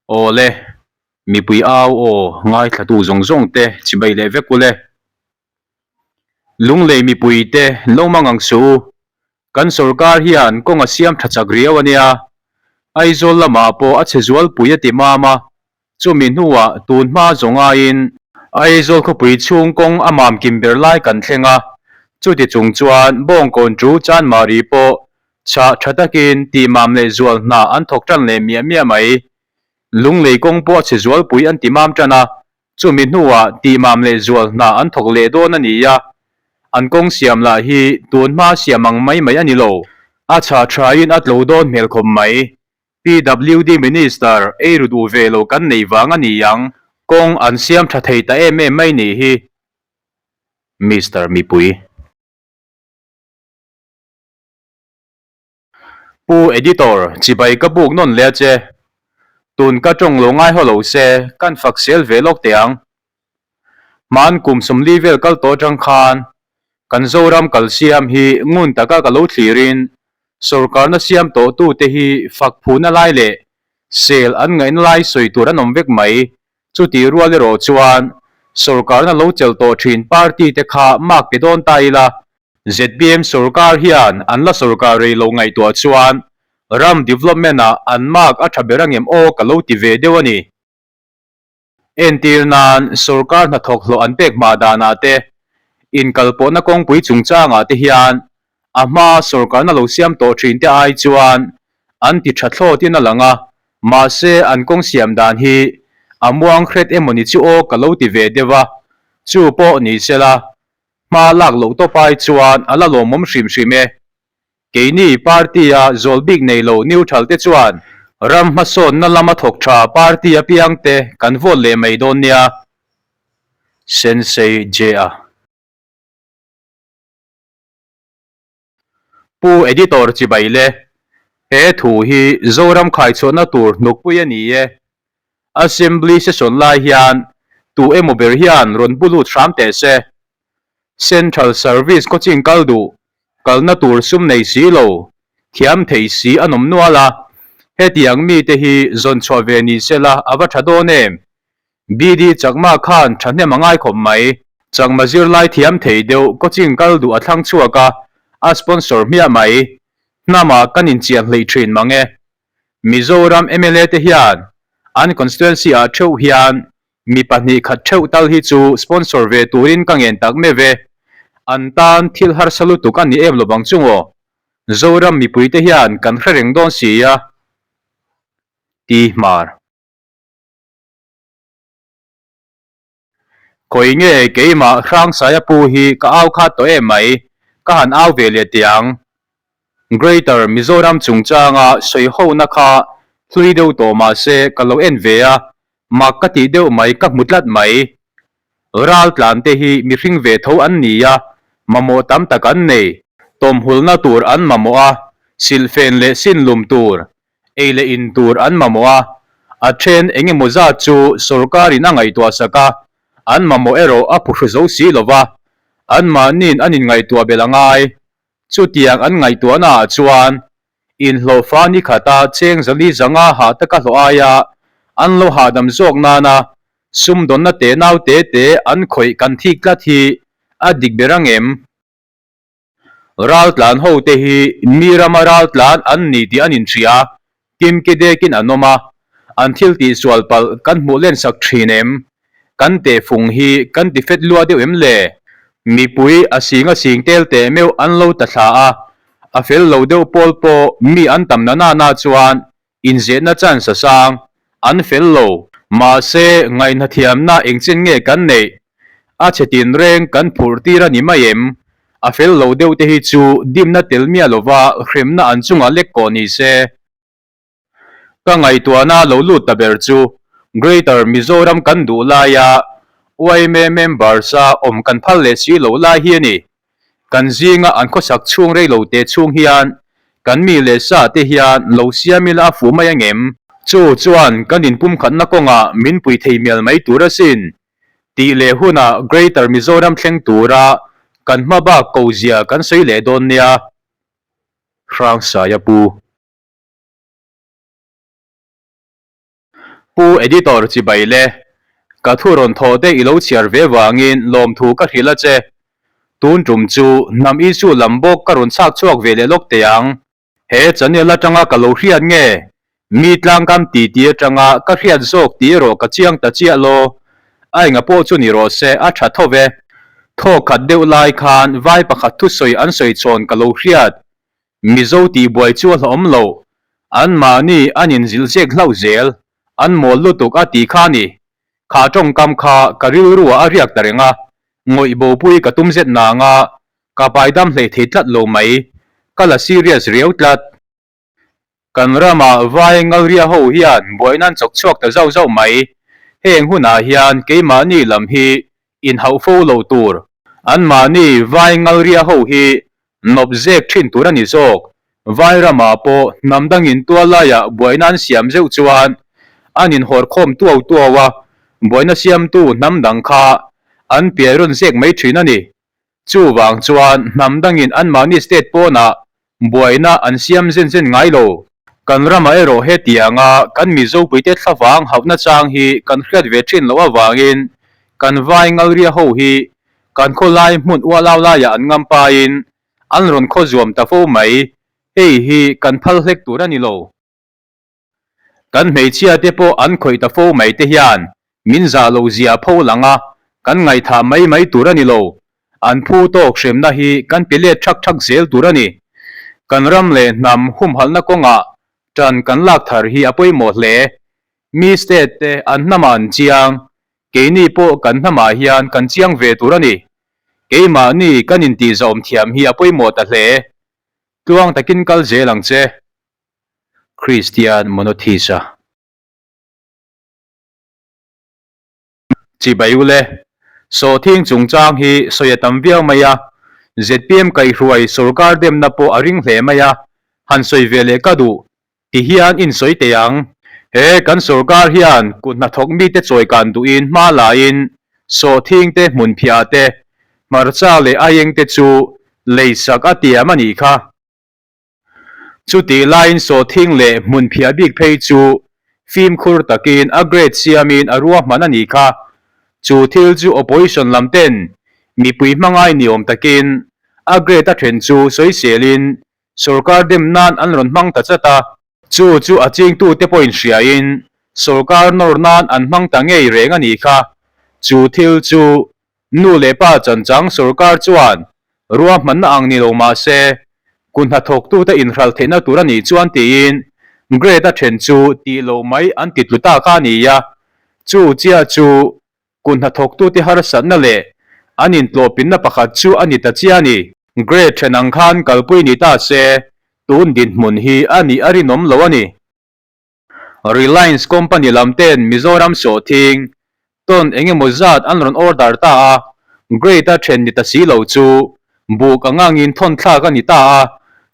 Awle, mipui au aw ngaithlatu zawng zawng te chibai leh vek ule. Lunglei mipui te lo mang ang suh u, kan sorkar hian kawng a siam tha chak riau a nia. Aizawl lamah pawh a chhe zualpui a ti mam a, chumi hnuah tun hma zawng aiin Aizawl khawpui chhung kawng a mam kim ber lai kan thleng a, chuti chung chuan Bawngkawn chu Chanmari pawh Chhah tha takin tihmam leh zual hna an thawk tan leh miah miah mai. Lunglei kawng pawh a chhe zualpui an timam tan a, chumi hnuah tihmam leh zual hna an thawk leh dawn a ni a. An kawng siam lah hi tun hma siam ang mai mai a ni lo. A chhah thain a tlo dawn hmel khawp mai. PWD Minister ei ru duh ve lo kan nei vang a ni ang. Kawng an siam tha thei ta em em mai nih hi. Mister Mipui. Pu Editor, chibai ka buk nawn leh a che. Tun ka tawng lo ngai haw lo se, kan fak sel ve lawk teh ang. Hman kum 40 vel kal tawh atang khan kan Zoram kal siam hi ngun taka ka lo thlirin sorkarna siam tawhtute hi fak phuna lai leh sel an ngaihna lai sawi tur an awm vek mai. Chutih rual erawh chuan sorkarna lo chelh tawh thin party te kha mark pe dawn ta ila, zpm sorkar hian an la sorkar rei lo ngaihtuah chuan ram development ah an mark a tha ber angem aw ka lo ti ve deuh a ni. Entir nan sorkar hnathawk hlawh an pek hma danah te, inkalpawhna kawngpui chungchangah te hian A hma sorkarna lo siam tawh thin te ai chuan an ti tha thlawtin a lang a, mahse an kawng siam dan hi a muang hret emaw ni chu aw ka lo ti ve deuh a, chu pawh ni se la, hma lak loh tawp ai chuan a la lawmawm hrim hrim e. Keini party-a zawl bik nei lo neutral te chuan ram hmasawnna lama thawk tha party apiang te kan vote leh mai dawn nia. Sensei J-a. Pu Editor chibai le, he thu hi Zoram khaichhuahna tur hnukpui a ni e. Assembly session lai hian tu emaw ber hian rawn bu lut hram teh se. Central Service coaching kal duh, kalna tur sum nei si lo, thiam thei si an awm nual a, hetiang mite hi zawn chhuah ve ni sela a va tha dawn em? BD Chakma khan thahnem a ngai khawp mai. Chakma zirlai thiam thei deuh coaching kal duh a thlang chhuak a, a sponsor hmiah mai. Hnamah kan inchian hleih thin mang e. Mizoram mla te hian an constituency ah theuh hian mi pahnih khat theuh tal hi chu sponsor ve turin ka ngen tak meuh e. An tan thil harsa lutuk a ni em lo bang chung aw. Zoram mipui te hian kan hre reng dawn si a. Ti hmar. Khawi nge keimah Hrangsaia pu hi ka au khat tawh em mai, ka han au ve leh teh ang. Greater Mizoram chungchanga sawi hona kha hlui deuh tawh mah se ka lo en ve a, mak ka tih deuh mai ka hmu tlat mai. Raltlan te hi mihring ve tho an ni a, mamawh tam tak an nei. Tawmhulna tur an mamawh a, silhfen leh sinlum tur Ei leh in tur an mamawh a, a then eng emaw zat chu sorkarin a ngaihtuah sak a, an mamawh erawh a phuhru zo si lo va, anmahniin an inngaihtuah belh a ngai. Chutiang an ngaihtuahnaah chuan inhlawhfa ni khata cheng zali zanga hah taka hlawh aia an lo hahdam zawk nana sumdawnna tenau te te an khawih kan thik tlat hi a dik ber ang em? Raltlan ho te hi mi rama raltlan an ni tih an inhria, kimki dekin an awm a, an thil tihsual palh kan hmuh len sak thin em? Kan tehfung hi kan ti fet lua deuh em le? Mipui a sing a sing tel teh meuh an lo ta thla a, a fel lo deuh pawl pawh mi an tam na nana chuan Inzehna chance a sang, an fel lo. Mahse, ngaihnathiamna engchen nge kan neih? A chhe tinreng kan phurh tir a ni mai em? A fel lo deuh te hi chu dimna tel miah lova hremna an chungah lek kawh ni se. Ka ngaihtuahna lo lut ta ber chu Greater Mizoram kan duh laia yma members a awm kan phal leh si lo lai hi a ni. Kan zinga an khawsak chhung rei lo te chhung hian kan mi leh sa te hian lo siam ila a fuh mai angem? Chu chuan kan inpumkhatna kawngah min pui thei mial mai tur asin tih leh hunah Greater Mizoram thleng tura kan hma bak ko zia kan sawi leh dawn nia. Hrangsaia Pu. Pu Editor chibai le, ka thu rawn thawh te i lo chhiar ve vangin lawmthu ka hrilh a che. Tun tum chu hnam issue lam bawk ka rawn chhak chhuak ve leh lawk teh ang. He channel atanga ka lo hriat nge? Mi tlangkam titi atanga ka hriat zawk tih erawh ka chiang ta chiah law. A enga pawh chu ni rawh se, a tha tho ve. Thaw khat deuh lai khan vai pakhat thusawi an sawi chhawn ka lo hriat. Mizo tihbuai chu a hlawhawm loh. Anmahni an inzilh zek hlauh zel. An mawl lutuk a tih kha a ni. Kha tawngkam kha ka rilruah a riak ta reng a, ngawih bopui ka tum zet nanga ka paidam hlei thei tlat lo mai, ka la serious riau tlat. Kan ramah vai Ngalria ho hian buaina an chawk chhuak ta zauh zauh mai, heng hunah hian keimahni lam hi inhauh fo lo tur, anmahni vai Ngalria ho hi Nawp zek thin tur a ni zawk. Vai ramah pawh hnam dangin tual laiah buaina an siam zeuh chuan an inhawr khawm tuau tuau a, buaina siamtu hnam dang kha an piai rawn zek mai thin a ni. Chuvang chuan hnam dangin anmahni state pawnah buaina an siam zen zen ngai lo. Kan ramah erawh hetianga kan Mizopuite thlavang hauhna chang hi kan hriat ve thin loh avangin kan vai Ngalria ho hi Kan khawlai hmun ualau laiah an ngampain an rawn khaw zuam ta fo mai, hei hi kan phal hlek tur a ni lo. Kan hmeichhia te pawh an khawih ta fo mai te hian min zah lo zia pho lang a, kan ngaihthah mai mai tur a ni lo. An phu tawk hremna hi kan pe let thak thak zel tur a ni. Kan ram leh hnam humhalhna kawngah tan kan lak thar hi a pawimawh hle. Mi state te an hnamah an chiang, Keini pawh kan hnamah hian kan chiang ve tur a ni. Keimahni kan intihzawm thiam hi a pawimawh ta hle. Tluang takin kal zel ang che. Kristian Monotheist-a. Chibai ule, Sawhthing chungchang hi sawi a tam viau mai a, zpm kaihhruai sorkar demna pawh a ring hle mai a, han sawi ve leh ka duh. Ti hian in sawi teh ang. He kan sorkar hian kut hnathawk mite chawikan duhin hma laiin sawhthing te hmunphiah te, hmarcha leh aieng te chu leisak a tiam a nih kha. Chutih laiin sawhthing leh hmunphiah bik phei chu fimkhur takin a grade siamin a ruahman a nih kha. Chu thil chu opposition lam ten mipui hmangai ni awm takin a grade a then chu sawiselin Sorkar dem nan an rawn hmang ta chat a. Chu chu a chingtute pawhin hriain sorkar nawr nan an hmang ta ngei reng a nih kha. Chu thil chu nu leh pa chanchang sorkar chuan ruahmanna ang ni lo mah se, kut hnathawktute inhralh theihna tur a nih chuan tiin grade a then chu tih loh mai an ti tlu ta kha a ni a. Chu chiah chu Kut hnathawktute harsatna leh an intlawhpinna pakhat chu a ni ta chiah a ni. Grade then ang khan kalpui ni ta se, tun dinhmun hi a nih a rinawm lo a ni. Reliance company lam ten Mizoram sawhthing ton eng emaw zat an rawn order ta a, grade a then ni ta si lo chu buk ang angin thawn thlak a ni ta a,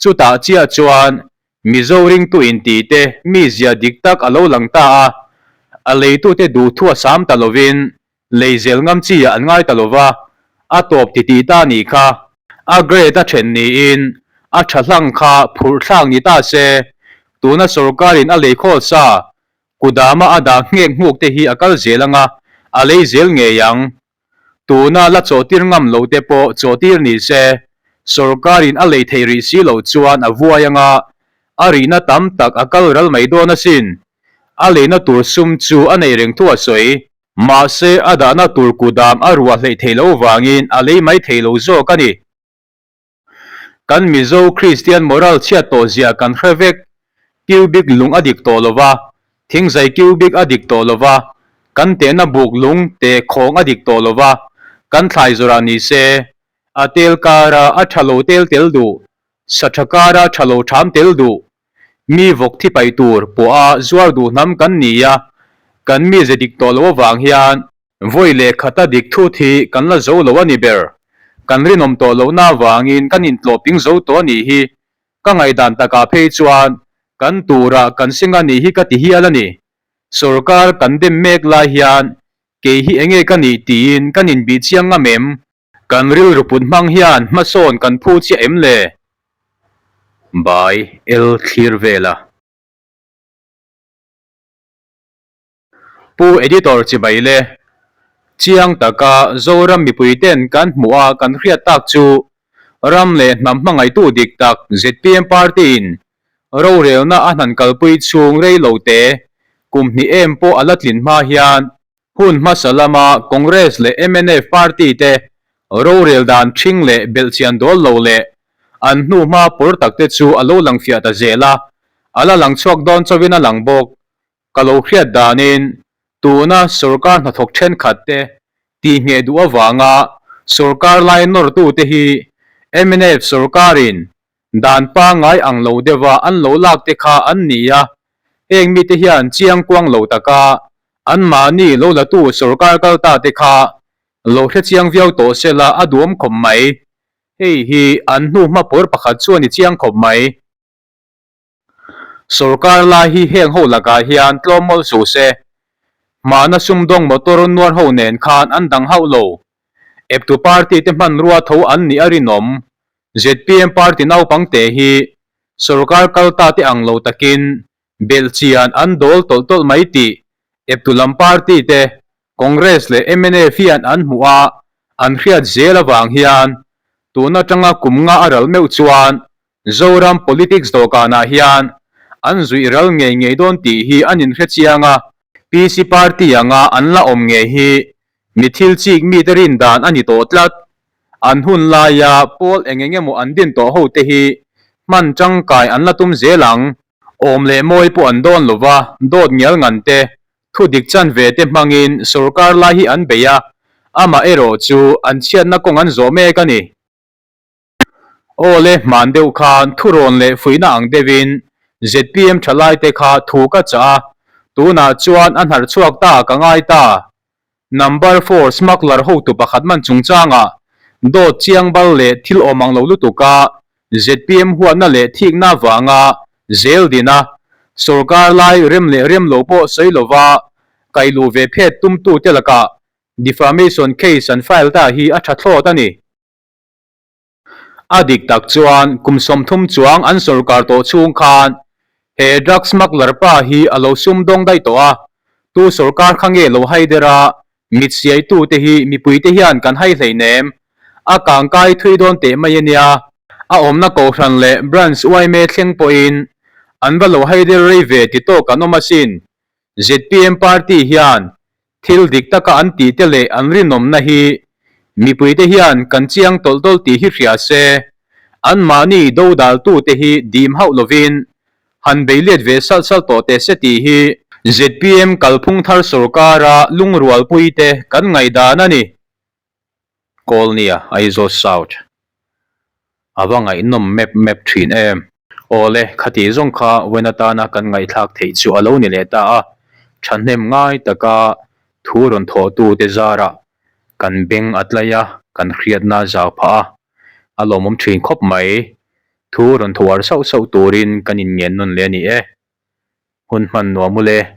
chutah chiah chuan Mizo ringtu inti te mizia dik tak a lo lang ta a, a leitute duhthu a sam ta lovin lei zel ngam chi ah an ngai ta lova, a tawp titih ta nih kha. A grade a then niin a tha hlang kha phurh thlak ni ta se, tuna sorkarin a lei khawl sa kudama a dah nghek nghuk te hi a kal zel anga a lei zel ngei ang. Tuna la chawhtir ngam lo te pawh chawhtir ni se, sorkarin a lei theih rih si loh chuan a vuai anga a rihna tam tak a kal ral mai dawn asin. A leina tur sum chu a nei reng thu a sawi. Mahse, a dahna tur kudam a ruah hleih theih loh vangin a lei mai thei lo zawk a ni. Kan Mizo Kristian moral chhiat tawh zia kan hre vek. Cubic lung a dik tawh lo va, thingzai cubic a dik tawh lo va, kan tehna buk lung teh khawng a dik tawh lo va, kan thlai zawrah ni se, a tel kara a tha lo tel tel duh, sa tha kara tha lo tham tel duh, mi vawk thi paih tur pawha zuar duh hnam kan ni a, kan mize dik tawh lo avang hian Vawi leh khata dik thut hi kan la zo lo a ni ber. Kan rinawm tawh lohna avangin kan intlawh ping zo tawh a nih hi. Ka ngaihdan takah phei chuan kan turah kan seng a nih hi ka ti hial a ni. Sorkar kan dem mek lai hian kei hi enge ka nih tiin kan inbih chiang ngam em? Kan rilru put hmang hian hmasawn kan phu chiah em le? Bai El thlir vela. Pu Editor chibai le. Chiang taka Zoram mipuiten kan hmuh a kan hriat tak chu ram leh hnam hmangaihtu dik tak zpm party-in rorelna a hnan kalpui chhung rei lo te kum hnih em pawh a la tlin hma hian hun hmasa lama Congress leh mnf party te rorel dan ṭhing leh belhchian dawl lo leh an hnu hma pawr tak te chu a lo lang fiah ta zel a, a la lang chhuak dawn chauhin a lang bawk. Ka lo hriat danin tuna sorkar hnathawk thenkhat te tihngheh duh avanga sorkar lai nawrtute hi mnf sorkarin dan pangngai ang lo deuha an lo lak te kha an ni a, heng mite hian chiang kuang lo taka anmahni lo latu sorkar kal ta te kha lo hre chiang viau tawh sela a duam khawp mai. Hei hi an hnu hma pawr pakhat chu a ni chiang khawp mai. Sorkar lai hi heng ho lakah hian tlawm mawlh suh se. Hmana sumdawng motor nuar ho nen khan an dang hauh lo. Eptu party te hmanrua tho an nih a rinawm. Zpm party naupang te hi sorkar kal ta te ang lo takin belhchian an dawl tawlh tawlh mai tih eptu lam party te Congress leh mnf hian an hmuh a an hriat zel avang hian tun atanga kum nga a ral meuh chuan Zoram politics dawhkanah hian an zuih ral ngei ngei dawn tih hi an inhre chiang a, PC party anga an la awm ngei hi mi thil chik mite rin dan a ni tawh tlat. An hun laia pawl eng eng emaw an din tawh ho te hi hman tangkai an la tum zel ang. Awm leh mawi pawh an dawn lo va, dawt ngial ngan te, thu dik chan ve te hmangin sorkar lai hi an bei a, amah erawh chu an chhiatna kawng an zawh mek a ni. Aw le, hman deuh khan thurawn leh fuihna ang deuhin zpm thalaite kha thu ka chah a, tunah chuan a hnarh chhuak ta ka ngai ta. Number four smuggler hotu pakhat man chungchangah dawt chiang bal leh thil awm ang lo lutuka zpm huatna leh thikna vanga zel dina sorkar lai rem leh rem lo pawh sawi lova kaihluh ve phet tumtute lakah defamation case an file ta hi a tha thlawt a ni. A dik tak chuan kum 30 chuang an sorkar tawh chhung khan he drug smuggler pa hi a lo sumdawng daih tawh a, tu sorkar kha nge lo hai der a, mit siaitu te hi mipui te hian kan hai hleinem, a kangkai thui dawn teh mai a nia. A awmna kohhran leh branch yma thleng pawhin an va lo hai der rei ve ti tawk an awm asin. Zpm party hian Thil dik taka an tih te leh an rinawmna hi mipuite hian kan chiang tawlh tawlh tih hi hria se, anmahni dodaltute hi dim hauh lovin han bei let ve salh salh tawh teh se tih hi zpm kalphung thar sorkara lungrualpuite kan ngaihdan a ni. Kawlnia, Aizawl South. A va ngaihnawm map map thin em. Awle, khati zawng kha wen atana kan ngaihthlak theih chu a lo ni leh ta a, thahnem ngai taka thu rawn thawhtute zarah kan beng a tlai a, kan hriatna zau phah a, a lawmawm thin khawp mai. Thu rawn thawhar sauh sauh turin kan inngen nawn leh a ni e. Hun hman nuam u le.